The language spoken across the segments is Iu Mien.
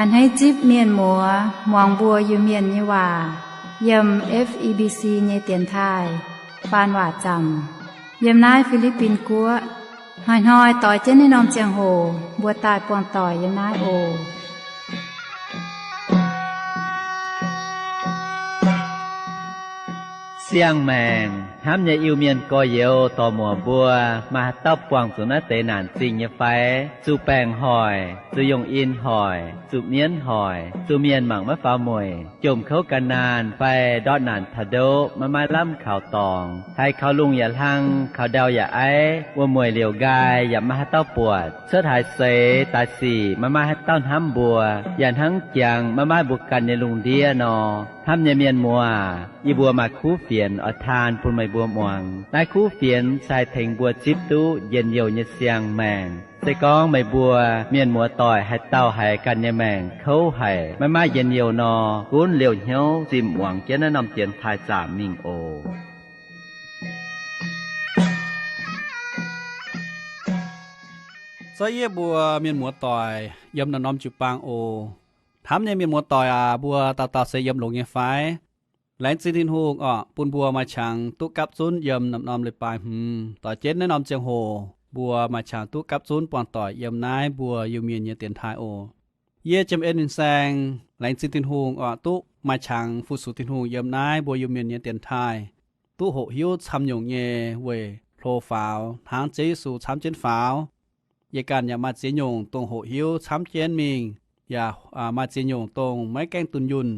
A'hneiv zipv mienh muoz muangx mbuo Iu-Mienh nyei waac yiem F E B C nyei dienx taaih faan waac zaamc yiem naaiv Fi^li^bin Guoqv. Hnoi-hnoi doix jienv naaiv norm ziangh hoc mbuo daaih buangh doic yiem naaiv oc. Siang-maengc hnamv nyei Iu-Mienh gorx-youz dorc-muoc mbuo, maaih haaix dauh buangh zuqc naaiv deix naanc zingh nyei fai? Zuqc baengc hoic, zuqc yongh in hoic, zuqc mienv hoic, zuqc mienh mangc maiv faaux mueic, jomc kouv gan naanh fai ndortv naanc taux ndoqv maiv maaih lamh kaux dorngx, haiz kaux lungh yaac hlang, kaux ndau yaac aiv, wuom-mueic liouc nqaai yaac maiv maaih haaix dauh buatc, cuotv haaix seix daaih sic maiv maaih haaix dauh hnamv mbuo, yaac hnangv jangx maiv maaih mbuo ganh nyei lungh ndiev nor. Hnamv nyei mienh muoz, yie mbuo maaih kuv fienx oix taan bun meih mbuo muangx. Naaiv kuv fienx se haih tengx mbuo zipv duqv njien-youh nyei siang-maengc. Se gorngv meih mbuo mienh muoz-doic haaix dauh haiz ganh nyei maengc kouv haic, maiv maaih njien-youh nor, gunv liouh hnyouv zimh muangx jienv naaiv norm dienx taaih zaamc mingh oc. Zorqv yie mbuo mienh muoz-doic yiem naaiv norm jiu-baang oc. Hnamv nyei mienh muoz-doic aac, mbuo dauh dauh se yiem longx nyei fai? Laengz zingh Tin-Hungh orqc, bun mbuo maaih qangx duqv gapv zunv yiem naaiv norm leiz-baaix hmz doix jienv naaiv norm ziangh hoc mbuo maaih qangx duqv gapv zunv buangh doic yiem naaiv mbuo Iu-Mienh nyei dienx taaih oc. Yie Jiem En Ninh Saeng laengz zingh Tin-Hungh orqc, duqv maaih qangx fu-sux Tin-Hungh yiem naaiv mbuo Iu-Mienh nyei dienx taaih, duqv hoqc hiuv camv nyungc nyei weic hlo faaux hnangv Ziouv Yesu camv jienv faaux. Yie ganh yaac maaih ziex nyungc dongh hoqc hiuv camv jienv mingh, yaac maaih ziex nyungc dongh maiv gaengh dunh yunh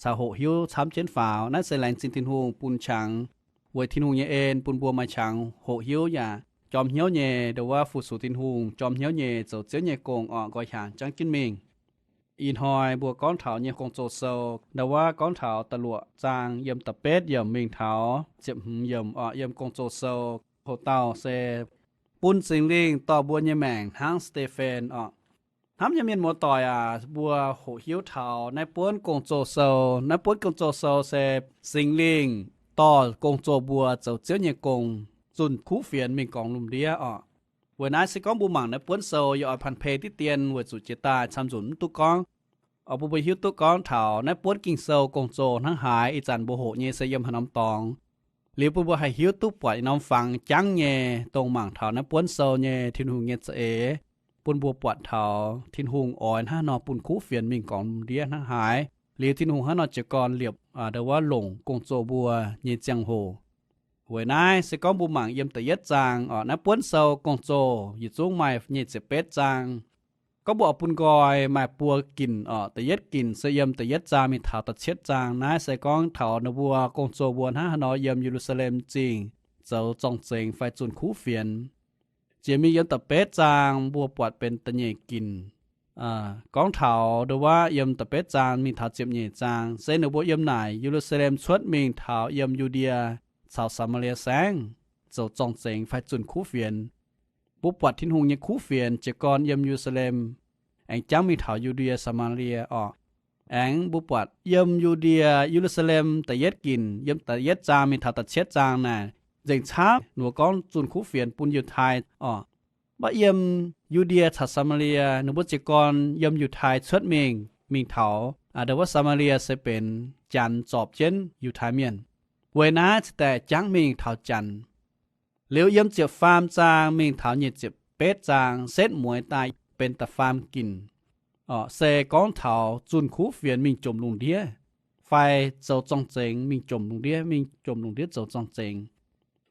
caux hoqc hiuv camv jienv faaux. Naaiv se laengz zingh Tin-Hungh bun qangx, weic Tin-Hungh nyei en bun mbuo maaih qangx hoqc hiuv yaac jorm hnyouv nyei ndongc wuov fu-sux Tin-Hungh, jorm hnyouv nyei zoux Ziouv nyei gong orqc, nqoi hiaangx jangv jienv mingh. Ih hnoi mbuo gorngv taux nyei Gong-Zoh Sou ndongc wuov gorngv taux da'luoqc zaang yiem da'betv yiemc mingh taux ziepc hmz yiemc orqc, yiem Gong-Zoh Sou hoc dauh se bun Singx Lingh dorh mbuo nyei maengc hnangv Saa^te^fen orqc. Hnamv nyei mienh muoz-doic aac, mbuo hoqc hiuv taux naaiv buonv Gong-Zoh Sou. Naaiv buonv Gong-Zoh Sou se Singx Lingh dorh gong-zoh mbuo zoux Ziouv nyei gong, zunh kuv fienx mingh gorngx lungh ndiev orqc. Weic naaiv se gorngv mbuo mangc naaiv buonv sou yaac oix panh-pei diqv dien weic zuqc jiex daaih camv nzunc mv duqv gorngv. Oix bun mbuo hiuv duqv gorngv taux naaiv buonv Ging-Sou gong-zoh hnangv haaix, ih zanc mbuo hoqc nyei se yiem haaix norm dorngx. Liuz bun mbuo haih hiuv duqv buatc norm fangx jangv nyei dongh mangc taux naaiv buonv sou nyei Tin-Hungh nyei za'eix, bun mbuo buatc taux Tin-Hungh oix hnangv nor bun kuv fienx mingh gorngx lungh ndiev hnangv haaix. Liuz Tin-Hungh hnangv nor jiez gorn liepc ndongc wuov longc gong-zoh mbuo nyei ziangh hoc. Weic naaiv se gorngv mbuo mangc yiem da'yietv zaang orqc, naaiv buonv sou gong-zoh yietc zungv maaih nyic ziepc betv zaang. Gorngv mbuo oix bun nqoi maaih buo ginc orqc, da'yietv ginc se yiem da'yietv zaang mingh taux da'cietv zaang. Naaiv se gorngv taux ninh mbuo gong-zoh mbuo hnangv haaix nor yiem Ye^lu^saa^lem Zingh zoux zorng-zengx fai zunh kuv fienx. Jiex mingh yiem da'betv zaang mbuo buatc benx da'nyeic ginc. Gorngv taux ndongc wuov yiem da'betv zaang mingh taux ziepc nyeic zaang se ninh mbuo yiem naaic Ye^lu^saa^lem cuotv mingh taux yiem Yu^ndie caux Saa^maa^lie Saengv zoux zorng-zengx fai zunh kuv fienx. Mbuo buatc Tin-Hungh nyei kuv fienx jiez gorn yiem Ye^lu^saa^lem, aengx jangv mingh taux Yu^ndie, Saa^maa^lie orqc. Aengx mbuo buatc yiem Yu^ndie, Ye^lu^saa^lem da'yietv ginc, yiem da'yietv zaang mingh taux da'cietv zaang naaic, nzengc caauv ninh mbuo gorngv zunh kuv fienx bun Yiutai orqc. Mv baac yiem Yu^ndie caux Saa^maa^lie, ninh mbuo jiez gorn yiem Yiutai cuotv mingh, mingh taux ndongc wuov Saa^maa^lie se benx Janx zorpc jienv Yiutai mienh. Weic naaiv cingx daaih jangv mingh taux Janx. Liuz yiem ziepc faam zaang mingh taux nyic ziepc betv zaang setv mueiz daaih benx da'faam ginc. Orqc, se gorngv taux zunh kuv fienx mingh jomc lungh ndiev, fai zoux zorng-zengx mingh jomc lungh ndiev, mingh jomc lungh ndiev zoux zorng-zengx.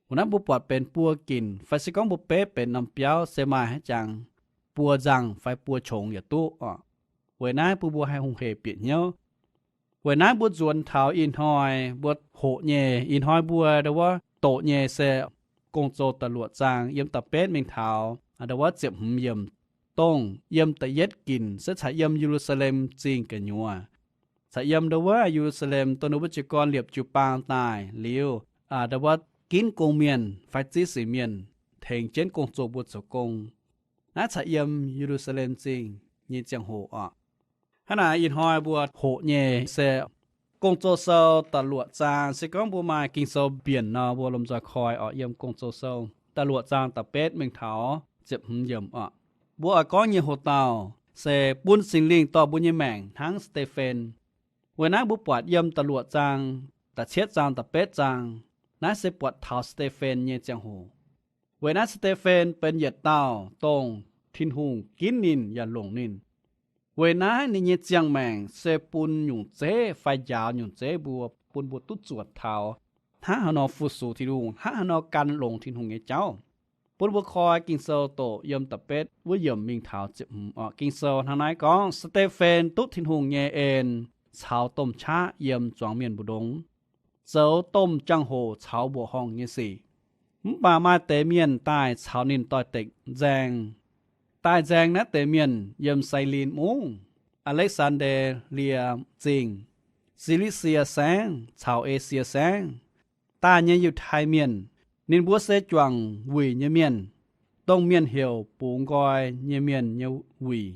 Weic naaiv mbuo buatc benx buo ginc, fai se gorngv mbuo beiv benx norm biauv se maaih haaix jangx buo nzangh fai buo qongx yaac duqv orqc. Weic naaiv bun mbuo haih hungh hec bieqc hnyouv. Weic naaiv mbuo nzuonx taux ih hnoi mbuo hoqc nyei, ih hnoi mbuo ndongc wuov doqc nyei se Gong-Zoh da'luoqc zaang yiem da'betv mingh taux ndongc wuov ziepc hmz yiemc, dongh yiem da'yietv ginc se caux yiem Ye^lu^saa^lem Zingh gu'nyuoz, caux yiem ndongc wuov Ye^lu^saa^lem dongh ninh mbuo jiez gorn liepc jiu-baang daaih liuz, ndongc wuov ginv gong mienh fai ziex sic mienh tengx jienv gong-zoh mbuo zoux gong. Naaiv caux yiem Ye^lu^saa^lem Zingh nyei ziangh hoc orqc. Hnangv naaic ih hnoi mbuo hoqc nyei se Gong-Zoh Sou da'luoqc zaang. Se gorngv mbuo maaih Ging-Sou mbienc nor, mbuo lomh nzoih koi orqc, yiem Gong-Zoh Sou da'luoqc zaang da'betv mingh taux ziepc hmz yiemc orqc. Mbuo oix gorngv nyei hoc dauh se bun Singx Lingh dorh mbuo nyei maengc hnangv Saa^te^fen. Weic naaiv mbuo buatc yiem da'luoqc zaang, da'cietv zaang, da'betv zaang, naaiv se buatc taux Saa^te^fen nyei ziangh hoc. Weic naaiv Saa^te^fen benx yietc dauh dongh Tin-Hungh ginv ninh yaac longc ninh. Weic naaiv ninh nyei ziangh maengc se bun nyungc zeiv fai njaaux nyungc zeiv mbuo, bun mbuo duqv zuotc taux hnangv haaix nor fu-sux Tin-Hungh, hnangv haaix nor gan longx Tin-Hungh nyei jauv. Bun mbuo koi Ging-Sou doqc yiem da'betv wuov yiemc mingh taux ziepc hmz orqc. Ging-Sou hnangv naaiv gorngv, Saa^te^fen duqv Tin-Hungh nyei en caux domh qaqv yiem zuangx mienh mbu'ndongx, zoux domh jangx-hoc caux mbuoqc horngh nyei sic. Mv baac maaih deix mienh daaih caux ninh doix-dekc nzaeng. Daaih nzaeng naaiv deix mienh yiem Sailinx Mungv, Aa^lekv^saan^nde^lie Zingh, Si^li^sie Saengv caux Esie Saengv daaih nyei Yiutai Mienh. Ninh mbuo se juangc wuic nyei mienh, dongh mienh heuc bungx nqoi nyei mienh nyei wuic.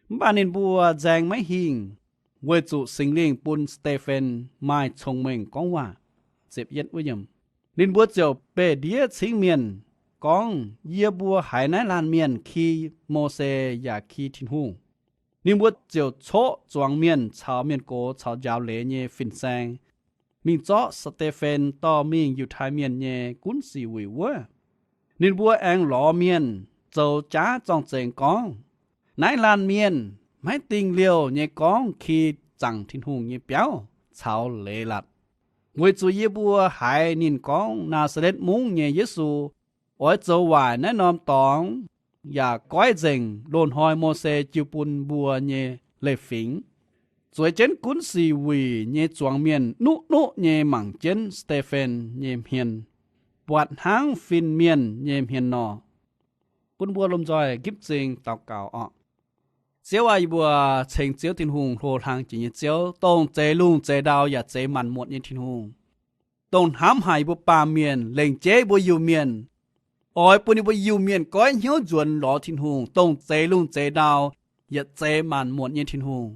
Mv baac ninh mbuo nzaeng maiv hingh, weic zuqc Singx Lingh bun Saa^te^fen maaih cong-mengh gorngv waac. Ninh mbuo ziouc beih ndiev cingv mienh gorngv, Yie mbuo haiz naaiv laanh mienh ki Mose yaac ki Tin-Hungh. Ninh mbuo ziouc coqv zuangx mienh caux mienh gox caux njaaux leiz nyei fin-saeng mingh zorqv Saa^te^fen dorh mingh Yiutai Mienh nyei Gunv Sic Wuic wuov. Ninh mbuo aengx lorz mienh zoux jaav zorng-zengx gorngv, Naaiv laanh mienh maiv dingh liouh nyei gorngv ki zaangc Tin-Hungh nyei biauv caux leiz-latc, weic zuqc yie mbuo haiz ninh gorngv Naa^saa^letv Mungv nyei Yesu oix zoux waaic naaiv norm dorngx, yaac goiv nzengc loz-hnoi Mose jiu bun mbuo nyei leiz-fingx. Zueiz jienv Gunv Sic Wuic nyei zuangx mienh nuqv nuqv nyei mangc jienv Saa^te^fen nyei hmien, buatc hnangv fin-mienh nyei hmien nor. Bun mbuo lomh nzoih gipv m'zing daux gaux orqc. Ziouv aac, yie mbuo ceng Ziouv Tin-Hungh, hlo hlang jiex nyei Ziouv, dongh zeix lungh zeix ndau yaac zeix maanc muotc nyei Tin-Hungh, dongh hnamv haic yie mbuo baamh mienh, lengc jeiv mbuo Iu-Mienh, oix bun yie mbuo Iu-Mienh goiv hnyouv nzuonx lorz Tin-Hungh, dongh zeix lungh zeix ndau yaac zeix maanc muotc nyei Tin-Hungh,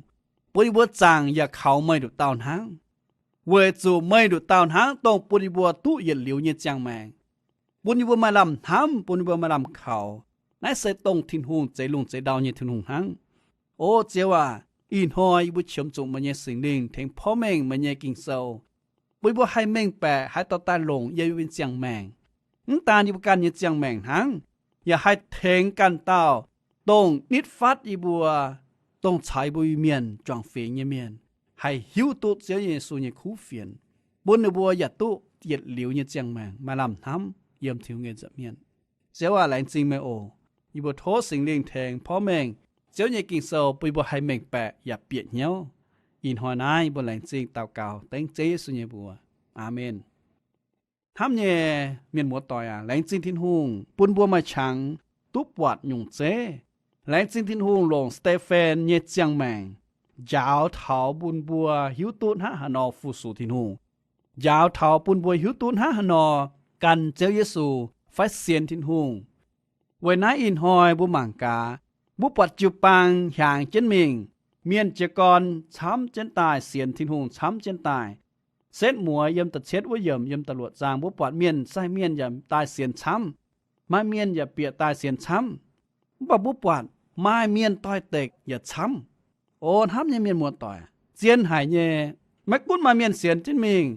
bun yie mbuo zaangc yaac kaux meih nduqc dauh hnangv, weic zuqc meih nduqc dauh hnangv dongh bun yie mbuo duqv yietc liuz nyei ziangh maengc, bun yie mbuo maaih lamh hnamv, bun yie mbuo maaih lamh kaux. Naaiv se dongh Tin-Hungh, zeix lungh zeix ndau nyei Tin-Hungh hnangv. O Ziouv aac, ih hnoi yie mbuo qiemx zuqc meih nyei Singx Lingh tengx porv mengh meih nyei Ging-Sou, bun yie mbuo haih mengh baeqc, haih dorh daaih longc yiem yie mbuo nyei ziangh maengc. Mv daan yie mbuo ganh nyei ziangh maengc hnangv, yaac haih tengx ganh dauh dongh nitv fatv yie mbuo, dongh caux yie mbuo Iu-Mienh juangc fingx nyei mienh, haih hiuv duqv Ziouv Yesu nyei kuv fienx, bun ninh mbuo yaac duqv yietc liuz nyei ziangh maengc maaih lamh hnamv yiem Tin-Hungh nyei nza'hmien. Ziouv aac, laengz zingh meih oc. Yie mbuo tov Singx Lingh tengx porv mengh Ziouv nyei Ging-Sou bun yie mbuo haih mengh baeqc yaac bieqc hnyouv. Ih hnoi naaiv yie mbuo laengz zingh daux gaux dengv Ziouv Yesu nyei mbuox. Aamen. Hnamv nyei mienh muoz-doic aac, laengz zingh Tin-Hungh bun mbuo maaih qangx duqv buatc nyungc zeiv. Laengz zingh Tin-Hungh longc Saa^te^fen nyei ziangh maengc njaaux taux bun mbuo hiuv duqv hnangv haaix nor fu-sux Tin-Hungh, njaaux taux bun mbuo hiuv duqv hnangv haaix nor gan Ziouv Yesu fai sienx Tin-Hungh. Weic naaiv ih hnoi mbuo mangc gaax, mbuo buatc jiu-baang hiaangx jienv mingh, mienh jiez gorn camv jienv daaih, sienx Tin-Hungh camv jienv daaih. Setv mueiz yiem da'cietv wuov yiemc yiem da'luoqc zaang mbuo buatc mienh sai mienh yaac daaih sienx camv. Maaih mienh yaac bieqc daaih sienx camv. Mv baac mbuo buatc maaih mienh doix-dekc yaac camv. O hnamv nyei mienh muoz-doic, zien haic nyei. Maiv gunv maaih mienh sienx jienv mingh,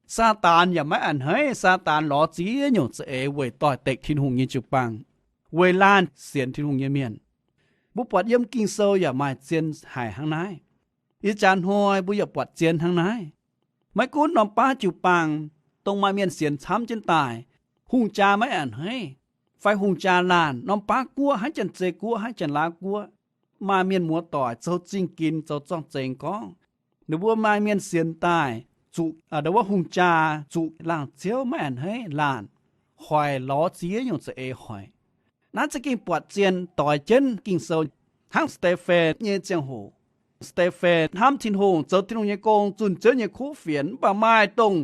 Saadaan yaac maiv a'hneiv. Saadaan lorz ziex nyungc za'eix weic doix-dekc Tin-Hungh nyei jiu-baang, weic laanh sienx Tin-Hungh nyei mienh. Mbuo buatc yiem Ging-Sou yaac maaih zien haic hnangv naaiv. Ih jaax hnoi mbuo yaac buatc zien hnangv naaiv. Maiv gunv norm baav jiu-baang dongh maaih mienh sienx camv jienv daaih, hungh jaa maiv a'hneiv, fai hungh jaa laanh, norm baav guoqv hnangv Janx-Zei Guoqv, hnangv Janx-Laauv Guoqv, maaih mienh muoz-doic zoux zingh ginx, zoux zorng-zengx gorngv, ninh mbuo maaih mienh sienx daaih zuqc, aa, ndo wuov hungh jaa zuqc laangh ziouv maiv a'hneiv laanh, hoic lorz ziex nyungc za'eix hoic. Naaiv za'gengh buatc zien doix jienv Ging-Sou hnangv Saa^te^fen nyei ziangh hoc. Saa^te^fen hnamv Tin-Hungh, zoux Tin-Hungh nyei gong, zunh Ziouv nyei kuv fienx, mv baac maaih dongh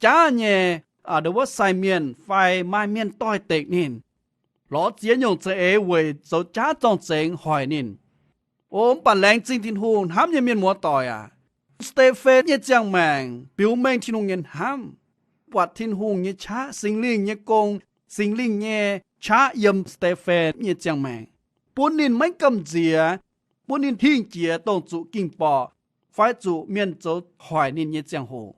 jaav nyei, aa, ndo wuov sai mienh fai maaih mienh doix-dekc ninh, lorz ziex nyungc za'eix weic zoux jaav zorng-zengx hoic ninh. O mv baac laengz zingh Tin-Hungh, hnamv nyei mienh muoz-doic aac, Saa^te^fen nyei ziangh maengc biux mengh Tin-Hungh nyei hnamv. Buatc Tin-Hungh nyei qaqv, Singx Lingh nyei gong, Singx Lingh nyei qaqv yiem Saa^te^fen nyei ziangh maengc, bun ninh maiv gamh nziex, bun ninh hingh jiex dongh zuqc ging-borqc fai zuqc mienh zoux hoic ninh nyei ziangh hoc.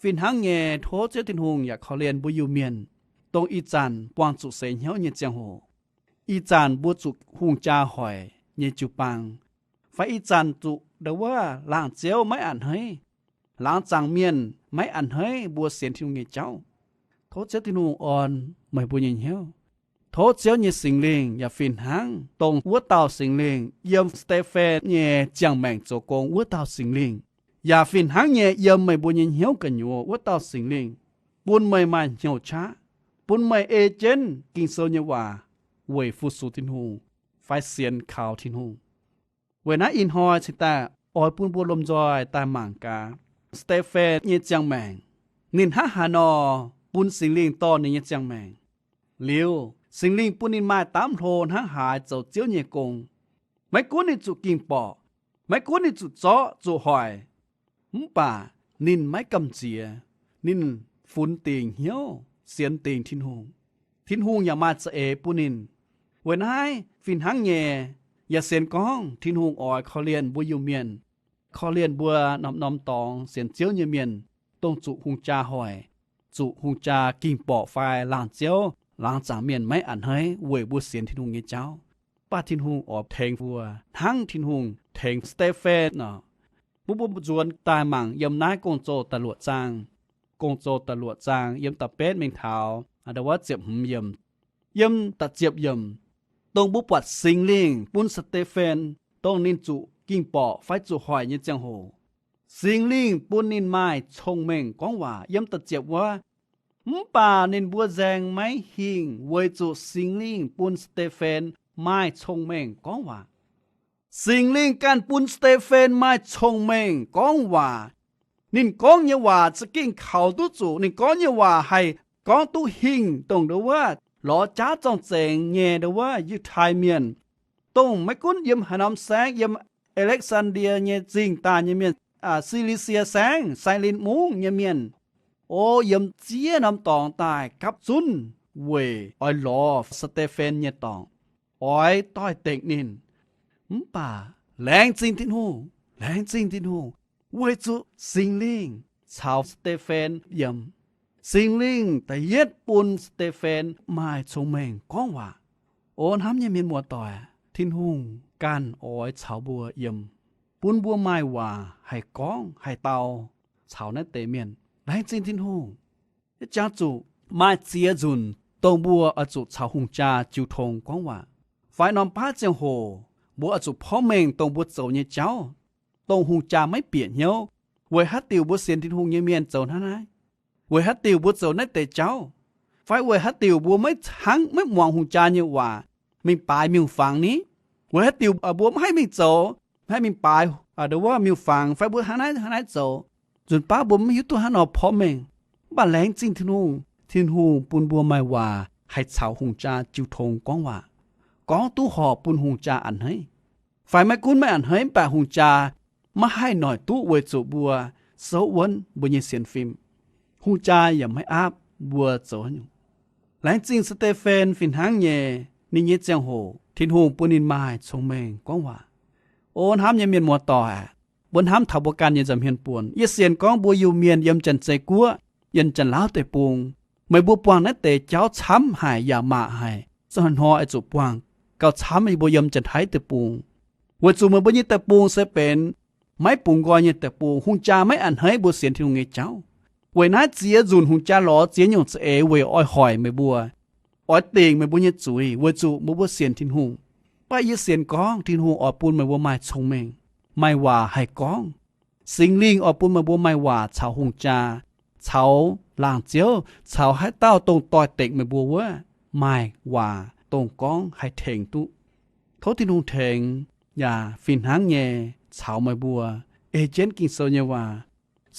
Fih hnangv nyei, tov Ziouv Tin-Hungh yaac korv-lienh mbuo Iu-Mienh, dongh ih zanc buangh zuqc seix hnyouv nyei ziangh hoc, ih zanc mbuo zuqc hungh jaa hoic nyei jiu-baang, fai ih zanc zuqc ndau wuov laangz ziouv maiv a'hneiv, laangz zaangc mienh maiv a'hneiv mbuo sienx Tin-Hungh nyei jauv. Tov Ziouv Tin-Hungh orn meih mbuo nyei hnyouv. Tov Ziouv nyei Singx Lingh yaac fih hnangv dongh wuov dauh Singx Lingh yiem Saa^te^fen nyei ziangh maengc zoux gong wuov dauh Singx Lingh, yaac fih hnangv nyei yiem meih mbuo nyei hnyouv gu'nyuoz wuov dauh Singx Lingh, bun meih maaih hnyouv qaqv, bun meih ei jienv Ging-Sou nyei waac weic fu-sux Tin-Hungh fai sienx kaux Tin-Hungh. Weic naaiv ih hnoi cingx daaih oix bun mbuo lomh nzoih daaih mangc gaax Saa^te^fen nyei ziangh maengc. Ninh hnangv haaix nor bun Singx Lingh dorh ninh nyei ziangh maengc, liuz Singx Lingh bun ninh maaih daamv hlo hnangv haaix zoux Ziouv nyei gong. Maiv gunv ninh zuqc ging-borqc, maiv gunv ninh zuqc zorqv zuqc hoic, mv baac ninh maiv gamh nziex. Ninh funx dingc hnyouv sienx dingc Tin-Hungh. Tin-Hungh yaac maaih za'eix bun ninh. Weic naaiv fih hnangv nyei, yaac sienx gorngv Tin-Hungh oix korv-lienh mbuo Iu-Mienh, korv-lienh mbuo norm-norm dorngx sienx Ziouv nyei mienh, dongh zuqc hungh jaa hoic, zuqc hungh jaa ging-borqc fai laangz ziouv, laangz zaangc mienh maiv a'hneiv weic mbuo sienx Tin-Hungh nyei jauv. Mv baac Tin-Hungh oix tengx mbuo hnangv Tin-Hungh tengx Saa^te^fen nor. Mbuo, mbuo nzuonx daaih mangc yiem naaiv Gong-Zoh da'luoqc zaang. Gong-Zoh da'luoqc zaang yiem da'betv mingh taux a'ndau wuov ziepc hmz yiemc. Yiem da'ziepc yiemc, dongh mbuo buatc Singx Lingh bun Saa^te^fen, dongh ninh zuqc ging-borqc fai zuqc hoic nyei ziangh hoc, Singx Lingh bun ninh maaih cong-mengh gorngv waac yiem da'ziepc wuov. Mv baac ninh mbuo nzaeng maiv hingh weic zuqc Singx Lingh bun Saa^te^fen maaih cong-mengh gorngv waac. Singx Lingh ganh bun Saa^te^fen maaih cong-mengh gorngv waac. Ninh gorngv nyei waac za'gengh kaux duqv zuqc. Ninh gorngv nyei waac haih gorngv duqv hingh, dongh ndau wuov lorz jaav zorng-zengx nyei ndau wuov Yiutai Mienh, dongh maiv gunv yiem haaix norm saengv, yiem Aa^lekv^saan^die nyei zingh daaih nyei mienh, Silisia Saengv, Sailinx Mungv nyei mienh, o, yiem ziex norm dorngx daaih gapv zunv weic oix lorz Saa^te^fen nyei dorngc, oix doix-dekc ninh. Mv baac laengz zingh Tin-Hungh, laengz zingh Tin-Hungh, weic zuqc Singx Lingh caux Saa^te^fen yiem. Singx Lingh da'yietv bun Saa^te^fen maaih cong-mengh gorngv waac. O hnamv nyei mienh muoz-doic, Tin-Hungh ganh oix caux mbuo yiem, bun mbuo maaih waac haih gorngv haih dau caux naaiv deix mienh. Laengz zingh Tin-Hungh. Jangx zuqc maaih ziex nzunc dongh mbuo oix zuqc caux hungh jaa jiu tong gorngv waac, fai norm baav ziangh hoc mbuo oix zuqc porv mengh dongh mbuo zoux nyei jauv, dongh hungh jaa maiv bieqc hnyouv. Weic haaix diuc mbuo sienx Tin-Hungh nyei mienh zoux hnangv naaiv? Weic haaix diuc mbuo zoux naaiv deix jauv? Fai weic haaix diuc mbuo maiv hnangv, maiv muangx hungh jaa nyei waac mingh baaix miuc-fangx ni? Weic haaix diuc mbuo maiv haih mingh zoux, maiv haih mingh baaix ndau wuov miuc-fangx, fai mbuo hnangv naaiv hnangv naaiv zoux? Nzunc baav mbuo maiv hiuv duqv hnangv nor porv mengh. Mv baac laengz zingh Tin-Hungh, Tin-Hungh bun mbuo maaih waac haih caux hungh jaa jiu tong gorngv waac, gorngv duqv horpc bun hungh jaa a'hneiv. Fai maiv gunv maiv a'hneiv, mv baac hungh jaa maiv haih noic duqv weic zuqc mbuo souv wuonv mbuo nyei sienx fim. Hungh jaa yaac maiv aapv mbuo zoux haaix nyungc. Laengz zingh Saa^te^fen fih hnangv nyei, ninh nyei ziangh hoc Tin-Hungh bun ninh maaih cong-mengh gorngv waac. O hnamv nyei mienh muoz-doic, mbuo hnamv taux mbuo ganh nyei nza'hmien buonc. Yie sienx gorngv mbuo Iu-Mienh yiem Janx-Zei Guoqv, yiem Janx-Laauv Deic-Bung, meih mbuo buangh naaiv deix jauv camv haic yaac maac haic, zungv hnoi-hnoi oix zuqc buangh. Gauh camv yie mbuo yiem Janx-Taiv Deic-Bung, weic zuqc meih mbuo nyei deic-bung se benx maiv bungx nqoi nyei deic-bung. Hungh jaa maiv a'hneiv mbuo sienx Tin-Hungh nyei jauv. Weic naaiv ziex nzunc hungh jaa lorz ziex nyungc za'eix weic oix hoic meih mbuo, oix dingc meih mbuo nyei zuiz weic zuqc meih mbuo sienx Tin-Hungh. Mv baac yie sienx gorngv Tin-Hungh oix bun meih mbuo maaih cong-mengh, maaih waac haih gorngv. Singx Lingh oix bun meih mbuo maaih waac caux hungh jaa, caux laangz ziouv, caux haaix dauh dongh doix-dekc meih mbuo wuov, maaih waac dongh gorngv haih tengx duqv. Tov Tin-Hungh tengx yaac fih hnangv nyei caux meih mbuo ei jienv Ging-Sou nyei waac.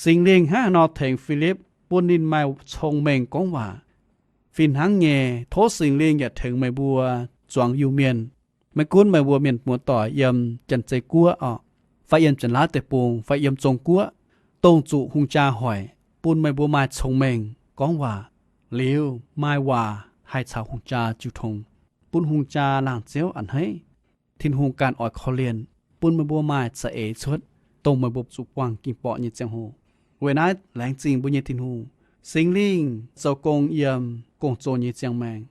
Singx Lingh hnangv haaix nor tengx Filipv bun ninh maaih cong-mengh gorngv waac, fih hnangv nyei tov Singx Lingh yaac tengx meih mbuo zuangx Iu-Mienh, maiv gunv meih mbuo mienh muoz-doic yiem Janx-Zei Guoqv orqc, fai yiem Janx-Laauv Deic-Bung, fai yiem Zong Guoqv, dongh zuqc hungh jaa hoic, bun meih mbuo maaih cong-mengh gorngv waac, liuz maaih waac haih caux hungh jaa jiu tong, bun hungh jaa laangz ziouv a'hneiv. Tin-Hungh ganh oix korv-lienh bun meih mbuo maaih za'eix cuotv, dongh meih mbuo zuqc buangh ging-borqc nyei ziangh hoc. Weic naaiv laengz zingh mbuo nyei Tin-Hungh, Singx Lingh zoux gong yiem gong-zoh nyei ziangh maengc,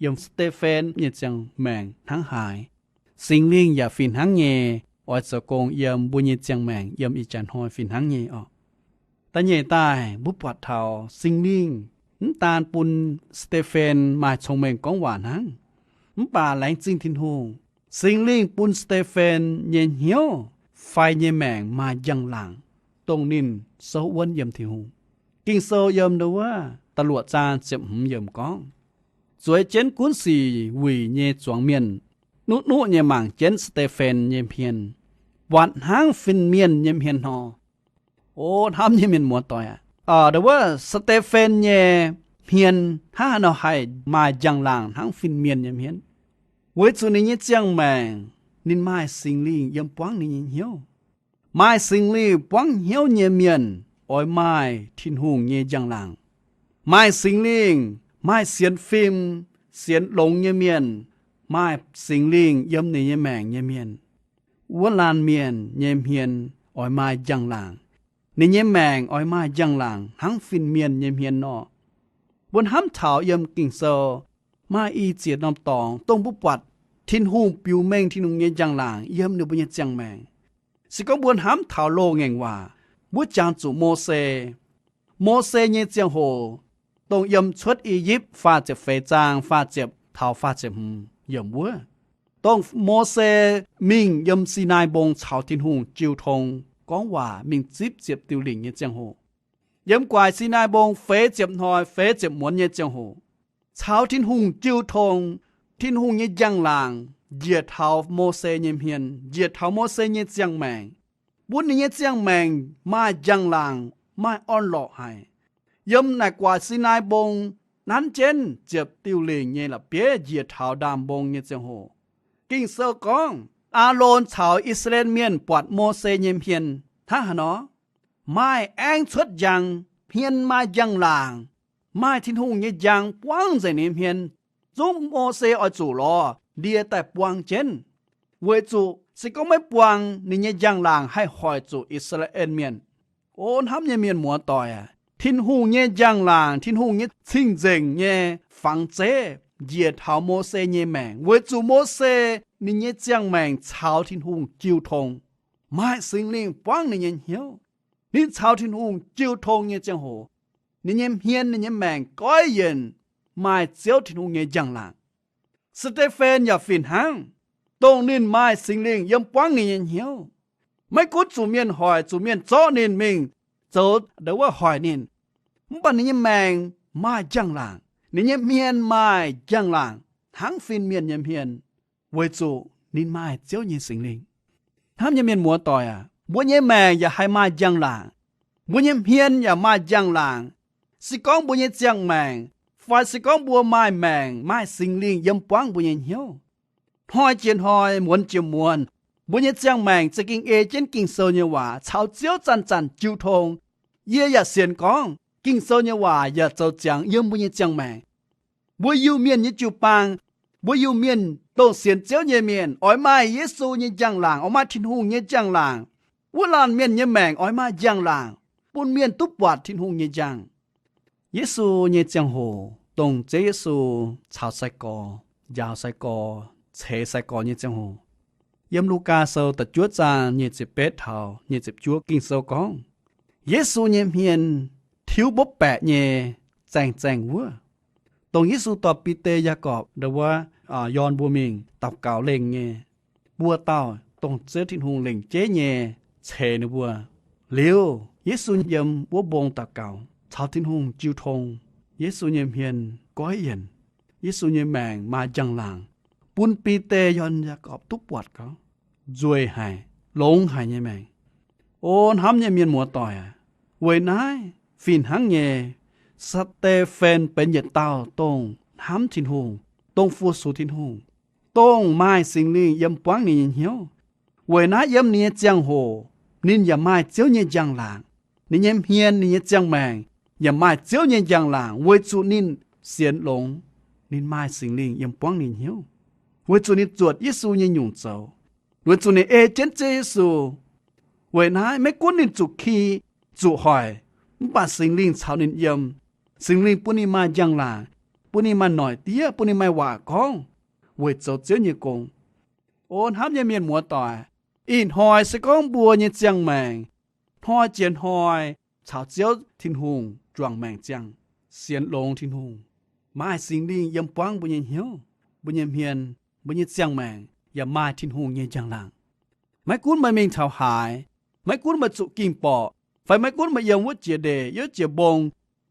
yiem Saa^te^fen nyei ziangh maengc hnangv haaix, Singx Lingh yaac fih hnangv nyei oix zoux gong yiem mbuo nyei ziangh maengc yiem ih jaax hnoi fih hnangv nyei oc. Da'nyeic daaih mbuo buatc taux Singx Lingh mv daan bun Saa^te^fen maaih cong-mengh gorngv waac hnangv, mv baac laengz zingh Tin-Hungh, Singx Lingh bun Saa^te^fen nyei hnyouv fai nyei maengc maaih njang-laangc, dongh ninh souv wuonv yiem Tin-Hungh. Ging-Sou yiem ndo wuov da'luoqc zaang ziepc hmz yiemc gorngv, zueiz jienv gunv sic wuic nyei zuangx mienh nuqv nuqv nyei mangc jienv Saa^te^fen nyei hmien, buatc hnangv fin-mienh nyei hmien nor. O hnamv nyei mienh muoz-doic aac, ndo wuov Saa^te^fen nyei hmien hnangv haaix nor haih maaih njang-laangc hnangv fin-mienh nyei hmien? Weic zuqc ninh nyei ziangh maengc ninh maaih Singx Lingh yiem buangv ninh nyei hnyouv. Maaih Singx Lingh buangv hnyouv nyei mienh oix maaih Tin-Hungh nyei njang-laangc. Maaih Singx Lingh, maaih sienx fim, sienx longx nyei mienh, maaih Singx Lingh yiem ninh nyei maengc nyei mienh, wuov laanh mienh nyei hmien oix maaih njang-laangc. Ninh nyei maengc oix maaih njang-laangc hnangv fin-mienh nyei hmien nor. Mbuo hnamv taux yiem Ging-Sou maaih i ziex norm dorngx dongh mbuo buatc Tin-Hungh biux mengh Tin-Hungh nyei njang-laangc yiem ninh mbuo nyei ziangh maengc. Se gorngv mbuo hnamv taux loz-ngaengc waac, mbuo jangx zuqc Mose. Mose nyei ziangh hoc, dongh yiem Cuotv I^yipv faah ziepc feix zaang faah ziepc taux faah ziepc hmz yiemc wuov, dongh Mose mingh yiem Sinaai Mbong caux Tin-Hungh jiu tong gorngv waac mingh zipv ziepc diuh lingc nyei ziangh hoc. Yiem guaix Sinaai Mbong feix ziepc hnoi feix ziepc muonz nyei ziangh hoc, caux Tin-Hungh jiu tong, Tin-Hungh nyei njang-laangc njiec taux Mose nyei hmien, njiec taux Mose nyei ziangh maengc, bun ninh nyei ziangh maengc maaih njang-laangc, maaih orn-lorqc haic. Yiem naaic guaix Sinaai Mbong nanv jienv ziepc diuh lingc nyei la'bieiv njiec taux ndaamv-mbong nyei ziangh hoc, Ging-Sou gorngv Aalon caux I^saa^laa^en Mienh buatc Mose nyei hmien hnangv haaix nor? Maaih aengv cuotv njang, hmien maaih njang-laangc, maaih Tin-Hungh nyei njang buangv nzengc ninh hmien. Zungv Mose oix zuqc lorz ndie daaih buang jienv, weic zuqc se gorngv maiv buang, ninh nyei njang-laangc haih hoic zuqc I^saa^laa^en Mienh. O hnamv nyei mienh muoz-doic aac, Tin-Hungh nyei njang-laangc, Tin-Hungh nyei cing-nzengc nyei fangx zeiv njiec taux Mose nyei maengc, weic zuqc Mose ninh nyei ziangh maengc caux Tin-Hungh jiu tong, maaih Singx Lingh buangv ninh nyei hnyouv. Ninh caux Tin-Hungh jiu tong nyei ziangh hoc, ninh nyei hmien, ninh nyei maengc goiv yienc, maaih Ziouv Tin-Hungh nyei njang-laangc. Saa^te^fen yaac fih hnangv, dongh ninh maaih Singx Lingh yiem buangv ninh nyei hnyouv. Maiv gunv zuqc mienh hoic, zuqc mienh zorqv ninh mingh zoux ndo wuov hoic ninh, mv baac ninh nyei maengc maaih njang-laangc, ninh nyei hmien maaih njang-laangc hnangv fin-mienh nyei hmien, weic zuqc ninh maaih Ziouv nyei Singx Lingh. Hnamv nyei mienh muoz-doic aac, mbuo nyei maengc yaac haih maaih njang-laangc. Mbuo nyei hmien yaac maaih njang-laangc. Se gorngv mbuo nyei ziangh maengc, fai se gorngv mbuo maaih maengc, maaih Singx Lingh yiem buangv mbuo nyei hnyouv, hnoi jiex hnoi, muonz jiex muonz, mbuo nyei ziangh maengc za'gengh ei jienv Ging-Sou nyei waac caux Ziouv zanc-zanc jiu tong. Yie yaac sienx gorngv Ging-Sou nyei waac yaac zoux ziangx yiem mbuo nyei ziangh maengc. Mbuo Iu-Mienh nyei jiu-baang, mbuo Iu-Mienh dongh sienx Ziouv nyei mienh oix maaih Yesu nyei njang-laangc, oix maaih Tin-Hungh nyei njang-laangc. Wuov laanh mienh nyei maengc oix maaih njang-laangc, bun mienh duqv buatc Tin-Hungh nyei njang. Yesu nyei ziangh hoc, dongh Ziouv Yesu caux sai-gorx, njaaux sai-gorx, ceix sai-gorx nyei ziangh hoc. Yiem Lugaa Sou da'juov zaang nyic ziepc betv taux nyic ziepc juov Ging-Sou gorngv, Yesu nyei hmien tiuv mbopv baeqc nyei zaeng-zaeng wuov. Dongh Yesu dorh Bide, Yaagorpc, ndo wuov Yorn mbuo mingh daux gaux lengh nyei, buo dauh dongh Ziouv Tin-Hungh lengc jeiv nyei ceix ninh mbuo. Liuz Yesu yiem wuov mbong daux gaux caux Tin-Hungh jiu tong. Yesu nyei hmien goiv yienc. Yesu nyei maengc maaih njang-laangc, bun Bide, Yorn, Yaagorpc duqv buatc gauh nzueic haic, longx haic nyei maengc. O hnamv nyei mienh muoz-doic aac, weic naaiv fih hnangv nyei, Saa^te^fen benx yietc dauh dongh hnamv Tin-Hungh, dongh fu-sux Tin-Hungh, dongh maaih Singx Lingh yiem buangv ninh nyei hnyouv. Weic naaiv yiem ninh nyei ziangh hoc ninh yaac maaih Ziouv nyei njang-laangc. Ninh nyei hmien, ninh nyei ziangh maengc yaac maaih Ziouv nyei njang-laangc weic zuqc ninh sienx longx, ninh maaih Singx Lingh yiem buangv ninh hnyouv, weic zuqc ninh zuotc Yesu nyei nyungc zoux. Weic zuqc ninh ei jienv Ziouv Yesu. Weic naaiv maiv gunv ninh zuqc ki, zuqc hoic, mv baac Singx Lingh caux ninh yiem. Singx Lingh bun ninh maaih njang-laangc, bun ninh maaih noic diev, bun ninh maaih waac gorngv weic zoux Ziouv nyei gong. O hnamv nyei mienh muoz-doic, ih hnoi se gorngv mbuo nyei ziangh maengc hnoi jiex hnoi caux Ziouv Tin-Hungh juangc maengc ziangh, sienx longx Tin-Hungh, maaih Singx Lingh yiem buangv mbuo nyei hnyouv, mbuo nyei hmien, mbuo nyei ziangh maengc yaac maaih Tin-Hungh nyei njang-laangc. Maiv gunv meih mingh taux haaix, maiv gunv meih zuqc ging-borqc, fai maiv gunv meih yiem wuov jiex ndeic, yiem jiex mbong,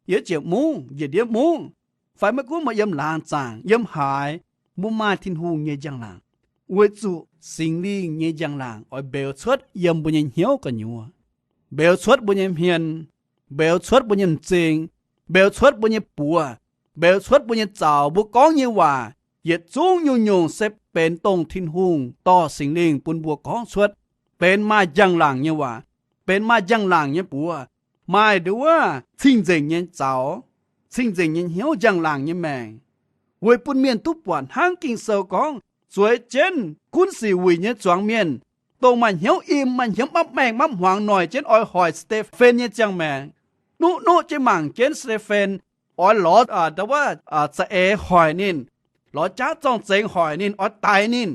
yiem jiex mungv, njiec ndiev mungv, fai maiv gunv meih yiem laangz zaangc, yiem haaix, mbuo maaih Tin-Hungh nyei njang-laangc. Weic zuqc Singx Lingh nyei njang-laangc oix mbeux cuotv yiem mbuo nyei hnyouv gu'nyuoz, mbeux cuotv mbuo nyei hmien, mbeux cuotv mbuo nyei m'zing, mbeux cuotv mbuo nyei buoz, mbeux cuotv mbuo nyei zaux. Mbuo gorngv nyei waac yietc zungv nyungc-nyungc se benx dongh Tin-Hungh dorh Singx Lingh bun mbuo gorngv cuotv, benx maaih njang-laangc nyei waac, benx maaih njang-laangc nyei buoz, maaih nduov cing-nzengc nyei zaux, cing-nzengc nyei hnyouv, njang-laangc nyei maengc, weic bun mienh duqv buatc hnangv Ging-Sou gorngv, zueiz jienv gunv sic wuic nyei zuangx mienh, dongh maaih hnyouv im, maaih hnyouv mapv maengh mapv hmuangx, noic jienv oix hoic Saa^te^fen nyei ziangh maengc, nuqv-nuqv jienv mangc jienv Saa^te^fen, oix lorz ndo wuov za'eix hoic ninh, lorz jaav zorng-zengx hoic ninh, oix daix ninh.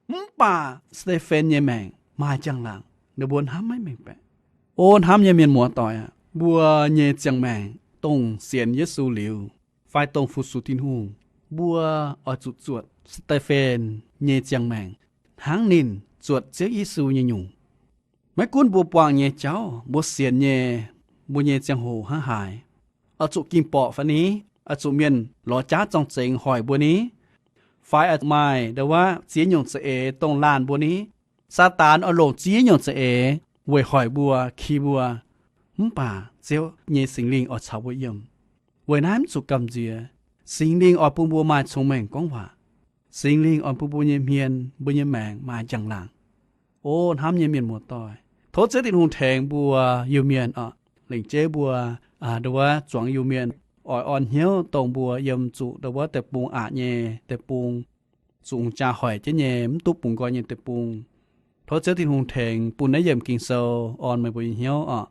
Mv baac Saa^te^fen nyei maengc maaih njang-laangc, ninh mbuo hnamv maiv mengh baeqc. O hnamv nyei mienh muoz-doic aah, mbuo nyei ziangh maengc dongh sienx Yesu liuz, fai dongh fu-sux Tin-Hungh, mbuo oix zuqc zuotc Saa^te^fen nyei ziangh maengc hnangv ninh zuotc Ziouv Yesu nyei nyungc. Maiv gunv mbuo buangh nyei jauv, mbuo sienx nyei, mbuo nyei ziangh hoc hnangv haaix, oix zuqc ging-borqc fai ni, oix zuqc mienh lorz jaav zorng-zengx hoic mbuo ni, fai maaih ndo wuov ziex nyungc za'eix dongh laanh mbuo ni, Saadaan oix longc ziex nyungc za'eix weic hoic mbuo, ki mbuo, mv baac Ziouv nyei Singx Lingh oix caux mbuo yiem. Weic naaiv mv zuqc gamh nziex. Singx Lingh oix bun mbuo maaih cong-mengh gorngv waac. Singx Lingh oix bun mbuo nyei hmien, mbuo nyei maengc maaih njang-laangc. O hnamv nyei mienh muoz-doic, tov Ziouv Tin-Hungh tengx mbuo Iu-Mienh oc, lengc jeiv mbuo ndo wuov zuangx Iu-Mienh oix orn hnyouv dongh mbuo yiem zuqc ndo wuov deic-bung aqc nyei deic-bung, zuqc hungh jaa hoic jienv nyei, mv duqv bungx nqoi nyei deic-bung. Tov Ziouv Tin-Hungh tengx bun naaiv yiemc Ging-Sou orn meih mbuo nyei hnyouv oc,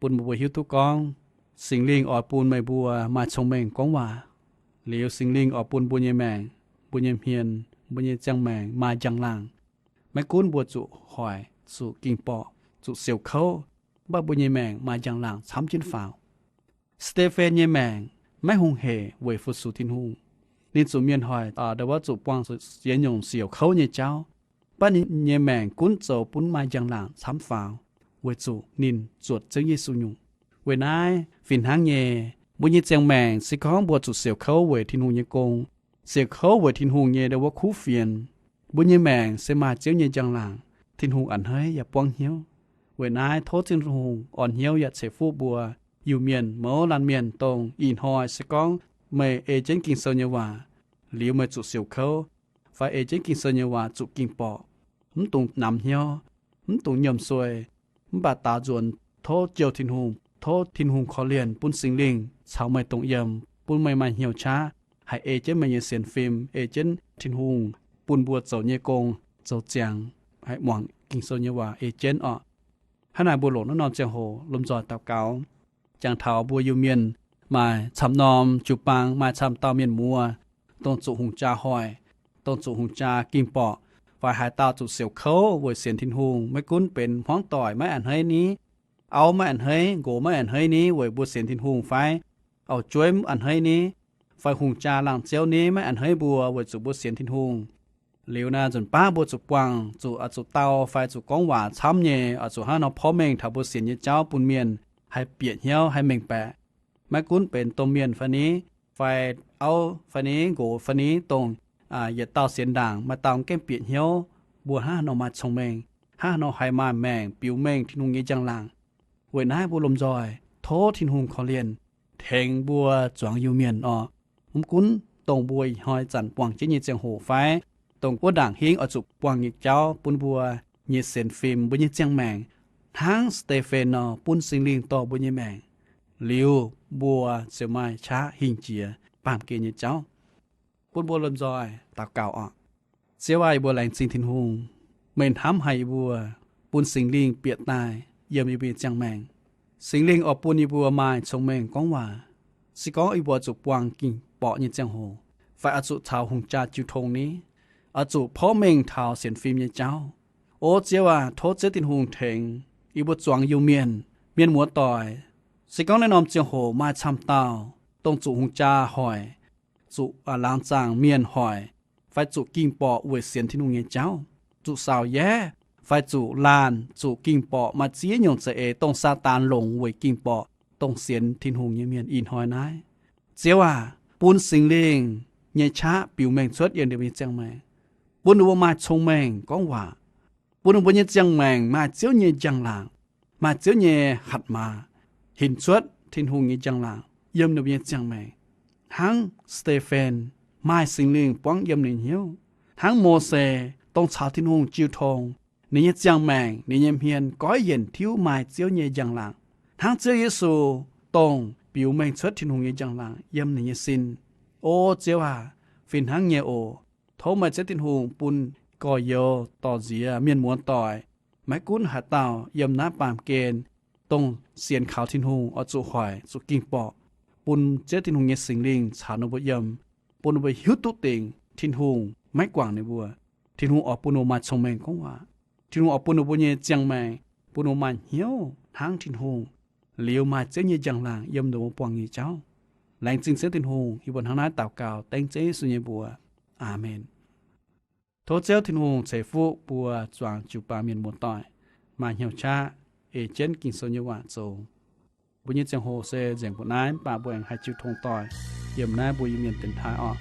bun meih mbuo hiuv duqv gorngv Singx Lingh oix bun meih mbuo maaih cong-mengh gorngv waac. Liuz Singx Lingh oix bun mbuo nyei maengc, mbuo nyei hmien, mbuo nyei ziangh maengc maaih njang-laangc. Maiv gunv mbuo zuqc hoic, zuqc ging-borqc, zuqc siouc kouv, mv baac mbuo nyei maengc maaih njang-laangc camv jienv faaux. Saa^te^fen nyei maengc maiv hungh hec weic fu-sux Tin-Hungh. Ninh zuqc mienh hoic, ndo wuov zuqc buangh ziex nyungc siouc kouv nyei jauv, mv baac ninh nyei maengc gunv zoux bun maaih njang-laangc camv faaux, weic zuqc ninh zuotc Ziouv Yesu nyungc. Weic naaiv fih hnangv nyei, mbuo nyei ziangh maengc se gorngv mbuo zuqc siouc kouv weic Tin-Hungh nyei gong, siouc kouv weic Tin-Hungh nyei ndo wuov kuv fienx, mbuo nyei maengc se maaih Ziouv nyei njang-laangc, Tin-Hungh a'hneiv yaac buangv hnyouv. Weic naaiv tov Tin-Hungh orn hnyouv yaac ceix fuqv mbuo Iu-Mienh mouz laanh mienh, dongh ih hnoi se gorngv meih ei jienv Ging-Sou nyei waac, liuz meih zuqc siouc kouv, fai ei jienv Ging-Sou nyei waac zuqc ging-borqc, mv dungx namx hnyouv, mv dungx nyiemc sueih, mv baac daaux nzuonx tov jouh Tin-Hungh, tov Tin-Hungh korv-lienh bun Singx Lingh caux meih dongh yiem, bun meih maaih hnyouv qaqv haih ei jienv meih nyei sienx fim, ei jienv Tin-Hungh bun mbuo zoux nyei gong, zoux ziangx, haih muangx Ging-Sou nyei waac ei jienv oc. Hnangv naaic mbuo longc naaiv norm ziangh hoc lomh nzoih daux gaux, jangx taux mbuo Iu-Mienh maaih camv norm jiu-baang, maaih camv dauh mienh muoz, dongh zuqc hungh jaa hoic, dongh zuqc hungh jaa ging-borqc, fai haaix dauh zuqc siouc kouv weic sienx Tin-Hungh, maiv gunv benx hmuangv doic maiv a'hneiv ni, auv maiv a'hneiv, nqox maiv a'hneiv ni weic mbuo sienx Tin-Hungh fai, auv-jueiv maiv a'hneiv ni, fai hungh jaa laangz ziouv ni maiv a'hneiv mbuo weic zuqc mbuo sienx Tin-Hungh. Liuz naaiv nzunc baav mbuo zuqc buangh, zuqc, zuqc dau fai zuqc gorngv waac camv nyei, oix zuqc hnangv nor porv mengh taux mbuo sienx nyei jauv bun mienh haih bieqc hnyouv, haih mengh baeqc. Maiv gunv benx domh mienh fai ni, fai auv fai ni, nqox fai ni, dongh yietc dauh sienx ndaangc, maaih dauh gengh bieqc hnyouv, mbuo hnangv nor maaih cong-mengh, hnangv nor haih maaih maengc biux mengh Tin-Hungh nyei njang-laangc. Weic naaiv mbuo lomh nzoih tov Tin-Hungh korv-lienh, tengx mbuo zuangx Iu-Mienh oc. Mv gunv dongh mbuo ih hnoi zanc buangh jienv nyei ziangh hoc fai dongh wuov ndaangc hingv oix zuqc buangh nyei jauv bun mbuo nyei sienx fim, mbuo nyei ziangh maengc, hnangv Saa^te^fen nor bun Singx Lingh dorh mbuo nyei maengc, liuz mbuo ziouc maaih qaqv hingh jiex baamh gen nyei jauv. Bun mbuo lomh nzoih daux gaux oc. Ziouv aac, yie mbuo laengz zingh Tin-Hungh, meih hnamv haic yie mbuo, bun Singx Lingh bieqc daaih yiem yie mbuo nyei ziangh maengc. Singx Lingh oix bun yie mbuo maaih cong-mengh gorngv waac. Se gorngv yie mbuo zuqc buangh ging-borqc nyei ziangh hoc, fai oix zuqc caux hungh jaa jiu tong ni, oix zuqc porv mengh taux sienx fim nyei jauv. O Ziouv aac, tov Ziouv Tin-Hungh tengx yie mbuo zuangx Iu-Mienh, mienh muoz-doic. Se gorngv naaiv norm ziangh hoc maaih camv dauh dongh zuqc hungh jaa hoic, zuqc laangz zaangc mienh hoic, fai zuqc ging-borqc weic sienx Tin-Hungh nyei jauv, zuqc saauc yaev, fai zuqc laanh, zuqc ging-borqc maaih ziex nyungc za'eix dongh Saadaan longc weic ging-borqc dongh sienx Tin-Hungh nyei mienh ih hnoi naaiv. Ziouv aac, bun Singx Lingh nyei qaqv biux mengh cuotv yiem ninh mbuo nyei ziangh maengc, bun ninh mbuo maaih cong-mengh gorngv waac, bun ninh mbuo nyei ziangh maengc maaih Ziouv nyei njang-laangc, maaih Ziouv nyei hatc maaz, hinc cuotv Tin-Hungh nyei njang-laangc yiem ninh mbuo nyei ziangh maengc. Hnangv Saa^te^fen maaih Singx Lingh buangv yiem ninh hnyouv, hnangv Mose dongh caux Tin-Hungh jiu tong, ninh nyei ziangh maengc, ninh nyei hmien goiv yienc tiuv maaih Ziouv nyei njang-laangc, hnangv Ziouv Yesu dongh biux mengh cuotv Tin-Hungh nyei njang-laangc yiem ninh nyei sin. O Ziouv aac, fih hnangv nyei oc. Tov meih Ziouv Tin-Hungh bun gorx-youz, dorh nziex, mienh muoz-doic, maiv gunv haaix dauh yiem naaiv baamh gen, dongh sienx kaux Tin-Hungh oix zuqc hoic, zuqc ging-borqc, bun Ziouv Tin-Hungh nyei Singx Lingh caux ninh mbuo yiem, bun ninh mbuo hiuv duqv dingc Tin-Hungh maiv guangc ninh mbuo. Tin-Hungh oix bun ninh mbuo maaih cong-mengh gorngv waac. Tin-Hungh oix bun ninh mbuo nyei ziangh maengc, bun ninh mbuo maaih hnyouv hnangv Tin-Hungh, liuz maaih Ziouv nyei njang-laangc yiem ninh mbuo buangh nyei jauv. Laengz zingh Ziouv Tin-Hungh, yie mbuo hnangv naaiv daux gaux dengv Ziouv Yesu nyei mbuox. Aamen. Tov Ziouv Tin-Hungh ceix fuqv mbuo zuangx jiu-baang mienh muoz-doic maaih hnyouv qaqv ei jienv Ging-Sou nyei waac zoux. Mbuo nyei ziangh hoc se nzengc mbuo naaiv, mv baac mbuo aengx haih jiu tong doic yiem naaiv mbuo Iu-Mienh dienx taaih orqc.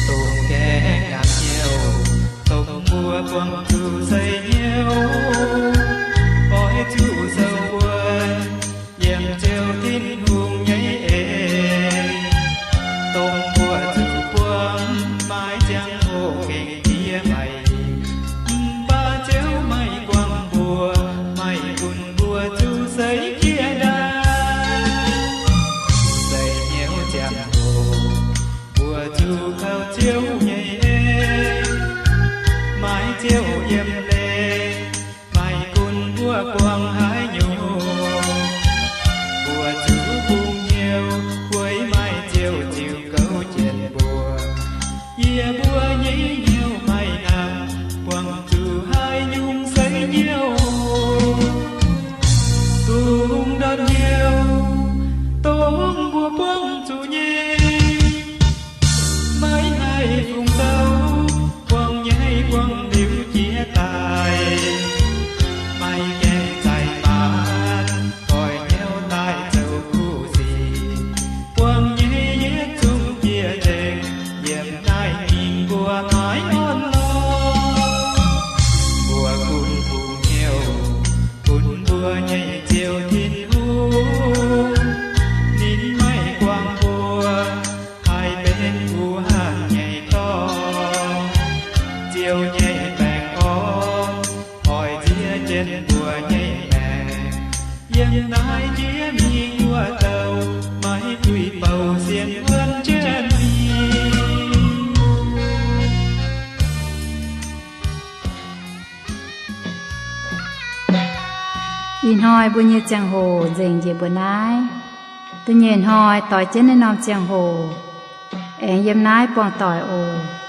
Dongh gaengh nyanc hnyouv, dongh mbuo buangh zuqc seix hnyouv, oix zuqc zoux wuov yiem Ziouv Tin-Hungh nyei en. Dongh mbuo zuqc buangh maiv ziangh hoc gengh diev maiv mv baac Ziouv maiv guangc mbuo, maiv gunv mbuo zuqc seix jiex ndaangc. Seix hnyouv ziangh hoc mbuo zuqc kaux Ziouv nyei en, maiv Ziouv yiem leiz, maiv gunv mbuo buangh haaix nyungc, mbuo zuqc bungx hnyouv weic maaih Ziouv ziux gouv jienv mbuo. Yie mbuo nyei hnyouv maiv hnamv buangh zuqc haaix nyungc seix hnyouv. Dongh ndortv hnyouv, dongh mbuo buangh zuqc nyei, maiv haih fungc douc, buangh nyei buangh liuz jiex daaih, maiv gaengh zaih maanc, goix hnyouv daaih zoux kuv sic, buangh nyei yietc zungv jiex nzengc, yiem naaiv mingh mbuo maiv orn lorqc. Mbuo gunv bungx hnyouv bun mbuo nyei Ziouv Tin-Hungh, ninh maiv guangc mbuo haih benx guh hanh nyei dorngx. Ziouv nyei baengh orn oix nziex jienv mbuo nyei maengc. Yiem naaiv jiex mingh wuov douh maiv duih bouh sienx wuonv jienv mingh. Ih hnoi mbuo nyei ziangh hoc nzengc njiec mbuo naaiv. Da'nyeic hnoi doix jienv naaiv norm ziangh hoc, aengx yiem naaiv buangh doic oc.